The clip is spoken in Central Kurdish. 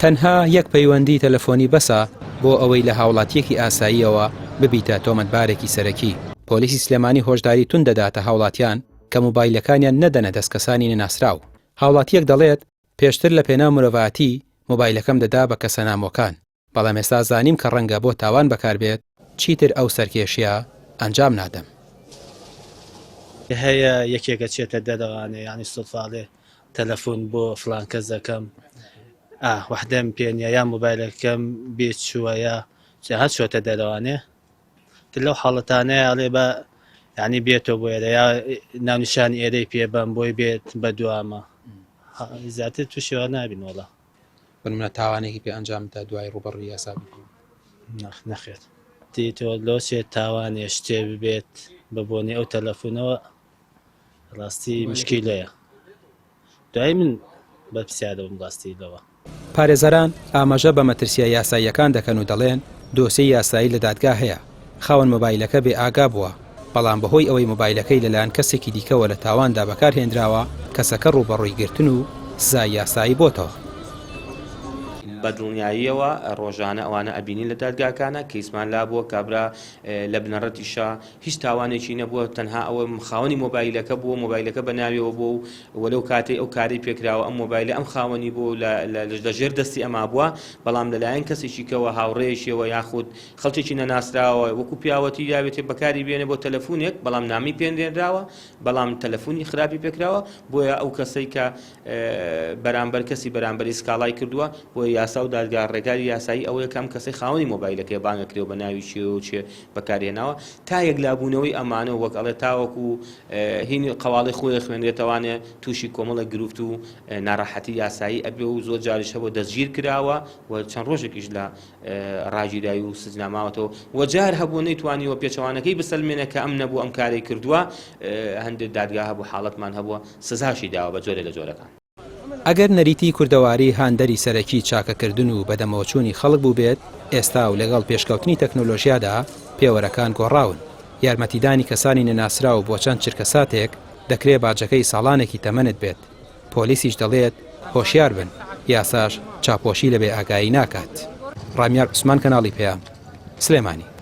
تەنها یەک پەیوەندی تەلەفۆنی بەسە بۆ ئەوەی لە هاوڵاتییەکی ئاساییەوە ببیتە تۆمەتبارێکی سەرەکی. پۆلیسی سلێمانی هۆشداری توند دەداتە هاوڵاتیان کە مۆبایلەکانیان نەدەنە دەست کەسانی نەناسراو. هاوڵاتییەک دەڵێت، پێشتر لە پێناو مرۆڤایەتی مۆبایلەکەم دەدا بە کەسە نامۆکان، بەڵام ئێستا زانیم کە ڕەنگە بۆ تاوان بەکاربێت، چیتر ئەو سەرکێشییە ئەنجام نادەم. هەیە یەکێک ئەچێتە دەرەوانێ یانی سوتفە ئەڵێ تەلەفون بۆ فڵان کەس دەکەم ئا وەحدەم پێ نییە یا مۆبایلەکەم بێ چووە یا هەر چۆتە دەرەوانێ تر لەو حاڵەتانەیە ئەڵێ بە یعنی بێتەوە بۆ ئێرە یا ناونیشانی ئێرەی پێ بەم بۆی بێت بە دوامە زیاتر تووشی وا نابین وەڵا. بۆ نمونە تاوانێکی پێ ئەنجام بدات دوای ڕووبەڕووی یاسا ببی؟ نەخێر تۆ لۆ چێ تاوانێ شتێ ببێت بە بۆنەی ئەو تەلەفونەوە ڕاستی مشکیلەیە دوای من بەرپرسیارەوم ڕاستی لەوە. پارێزەران ئاماژە بە مەترسییە یاساییەکان دەکەن و دەڵێن، دۆسیەی یاسایی لە دادگا هەیە، خاوەن مۆبایلەکە بێ ئاگا بووە، بەڵام بەهۆی ئەوەی مۆبایلەکەی لەلایەن کەسێکی دیکەوە لە تاواندا بەکارهێنراوە، کەسەکە ڕووبەڕووی گرتن و سزای یاسایی بۆتەوە. بە دڵنیاییەوە ڕۆژانە ئەوانە ئەبینین لە دادگاکانە، کەیسمان لابووە کابرا لە بنەڕەتیشا هیچ تاوانێکی نەبووە تەنها ئەوە خاوەنی مۆبایلەکە بووە مۆبایلەکە بە ناویەوە بووە و وە لەو کاتەی ئەو کارەی پێکراوە ئەم مۆبایلە ئەم خاوەنی بووە و لە ژێر دەستی ئەما بووە بەڵام لەلایەن کەسێکی کەوە هاوڕێیەکیەوە یاخود خەڵکێکی نەناسراوە وەکو پیاوەتی داوێتێ بەکاری بێنێ بۆ تەلەفونێک بەڵام نامی پێنرێنراوە بەڵام تەلەفونی خراپی پێکراوە بۆیە ئەو کەسەی کە بەرامبەر کەسی بەرامبەری سکاڵای کردووە بۆیە یاسا و دادگا ڕێکاری یاسایی ئەوەیە کە ئەم کەسەی خاوەنی مۆبایلەکەیە بانگەکرێ و بە ناوی چێ و چێ بەکارهێناوە تا یەکلابوونەوەی ئەمانە وەک ئەڵێ تاوەکو هینی قەواڵی خۆی خوێنرێتەوانێ تووشی کۆمەڵێک گرفت و ناڕەحەتی یاسایی ئەبێ و زۆر جاریش هەبوو دەستگیر کراوە و چەند ڕۆژێکیش لە ڕاگیرای و سجنا ماوەتەوە و جار هەبوو نەیتوانیوە پێچەوانەکەی بسەلمێنە کە ئەم نەبوو ئەم کارەی کردووە هەندێک دادگا هەبوو حاڵەتمان هەبووە سزاشی داوە بە جۆرێ لە جۆرەکان. ئەگەر نەریتی کوردەواری هاندەری سەرەکی چاکەکردن و بەدەمەوەچوونی خەڵک بووبێت، ئێستا و لەگەڵ پێشکەوتنی تەکنۆلۆژیادا پێوەرەکان گۆڕاون. یارمەتیدانی کەسانی نەناسراو بۆ چەند چرکەساتێک دەکرێ باجەکەی ساڵانێکی تەمەنت بێت. پۆلیسیش دەڵێت هۆشیار بن، یاساش چاوپۆشی لە بێئاگایی ناکات. ڕامیار عوسمان کەناڵی پەیام، سلێمانی.